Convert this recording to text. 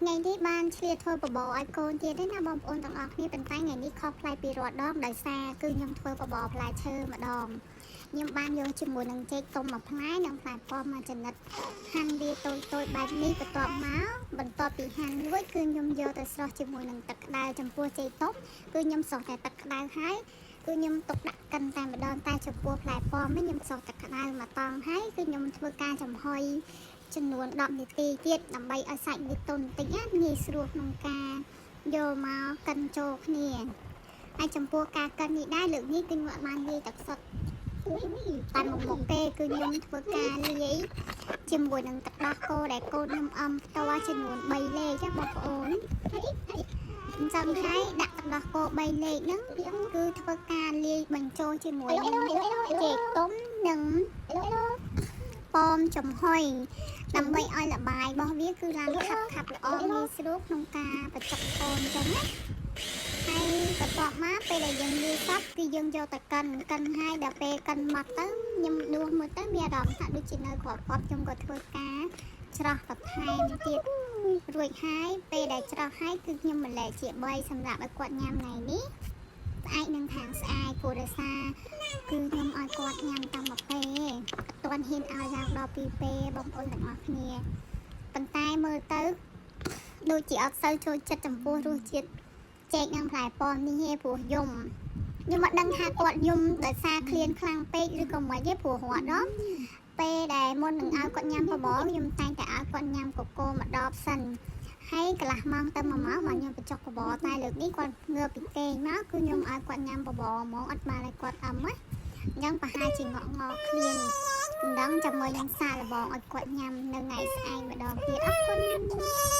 ថ្ងៃនេះបានឆ្លៀតធ្វើបបរឲ្យកូនទៀតទេណាបងប្អូនទាំងអស់គ្នាប៉ុន្តែថ្ងៃនេះខុសប្លែកពីរាល់ដងដោយសារគឺខ្ញុំធ្វើបបរផ្លែឈើម្ដងខ្ញុំបានយកជាមួយនឹងចេកទុំមួយផ្លែនិងផ្លែប៉ោមមួយចំណិតហាន់វាតូចតូចបែបនេះបន្ទាប់មកបន្ទាប់ពីហាន់រួចគឺខ្ញុំយកទៅស្រុះជាមួយនឹងទឹកក្តៅចំពោះចេកទុំគឺខ្ញុំស្រុះតែទឹកក្តៅហើយគឺខ្ញុំទុកដាក់កិនតែម្ដងតែចំពោះផ្លែប៉ោមវិញខ្ញុំស្រុះទឹកក្តៅមកតង់ហើយគឺខ្ញុំធ្វើការចំហុយ ចំនួន10នាទីទៀតដើម្បីឲ្យសាច់វាទន់បន្តិចណាងាយស្រួលក្នុងការយកមកកិនចូលគ្នាហើយចំពោះការកិននេះដែរលើកនេះគឺខ្ញុំអត់បានលាយទឹកសុទ្ធតែមួយមុខទេគឺខ្ញុំធ្វើការលាយជាមួយនឹងទឹកដោះគោដែលកូនខ្ញុំអមផ្ទាល់ចំនួន3លេខចាបងប្អូនអញ្ចឹងហើយដាក់ទឹកដោះគោ3លេខហ្នឹងគឺធ្វើការលាយបញ្ចូលជាមួយនឹងចេកទុំនិងប៉ោមចំហុយ ដើម្បីឲ្យលបាយរបស់វាគឺឡើងខាប់ខាប់ល្អងាយស្រួលក្នុងការបញ្ចុកកូនអញ្ចឹងណាហើយបន្ទាប់មកពេលដែលយើងលាយសព្វគឺយើងយកទៅកិនកិនហើយដល់ពេលកិនមកទៅខ្ញុំដួសមើលទៅមានអារម្មណ៍ថាដូចជានៅក្របៗខ្ញុំក៏ធ្វើការច្រោះបន្ថែមទៀតរួចហើយពេលដែលច្រោះហើយគឺខ្ញុំម្លែកជា3សម្រាប់ឲ្យគាត់ញ៉ាំថ្ងៃនេះស្អែកនឹងខាងស្អែកព្រោះដោយសារគឺខ្ញុំឲ្យគាត់ញ៉ាំតាមមួយពេលអត់ទាន់ហ៊ានឲ្យឡើងដល់ពីរពេលបងប្អូនទាំងអស់គ្នាប៉ុន្តែមើលទៅដូចជាអត់សូវចូលចិត្តចំពោះរសជាតិចេកនិងផ្លែប៉ោមនេះទេព្រោះយំខ្ញុំអត់ដឹងថាគាត់យំដោយសារឃ្លានខ្លាំងពេកឬក៏មិនទេព្រោះរាល់ដងពេលដែលមុននឹងឲ្យគាត់ញ៉ាំបបរខ្ញុំតែងតែឲ្យគាត់ញ៉ាំកូកូមួយដបសិនហើយកន្លះម៉ោងទៅ1ម៉ោងមកខ្ញុំបញ្ចុកបបរតែលើកនេះគាត់ងើបពីគេងមកគឺខ្ញុំឲ្យគាត់ញ៉ាំបបរហ្មងអត់បានឲ្យគាត់អឹមណាអញ្ចឹងប្រហែលជាងក់ងឃ្លានមិនដឹងចាំមើលខ្ញុំសាកល្បងឲ្យគាត់ញ៉ាំនៅថ្ងៃស្អែកម្ដងទៀតអរគុណ។